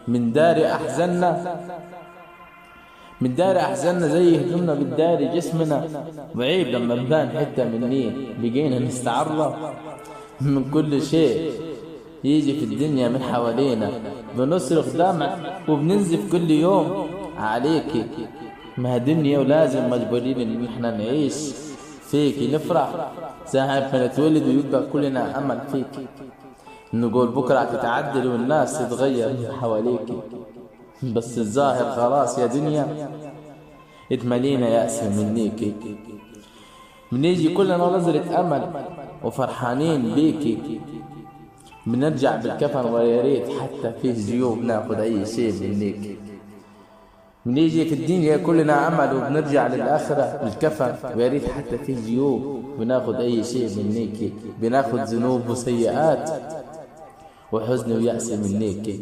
من دار أحزاننا، من دار أحزاننا زي هدومنا بالداري جسمنا وعيب لما نبان حتة مني. بقينا نستعرض من كل شيء يجي في الدنيا من حوالينا، بنصرخ دمع وبننزف كل يوم عليكي. ما دنيا ولازم مجبورين ان احنا نعيش فيكي، نفرح ساعة ما نتولد ويبقى كلنا امل فيكي، نقول بكرة هتتعدل والناس تتغير من حواليكي. بس الظاهر خلاص يا دنيا اتملينا يأس منيكي. بنيجي كلنا نظرة امل وفرحانين بيكي، بنرجع بالكفن ويا ريت حتى فيه جيوب ناخد اي شيء منيكي. بنيجي في الدنيا كلنا امل وبنرجع للاخره بالكفن ويا ريت حتى فيه جيوب بناخد اي شيء منيكي. بناخد ذنوب وسيئات وحزن ويأس منيكي.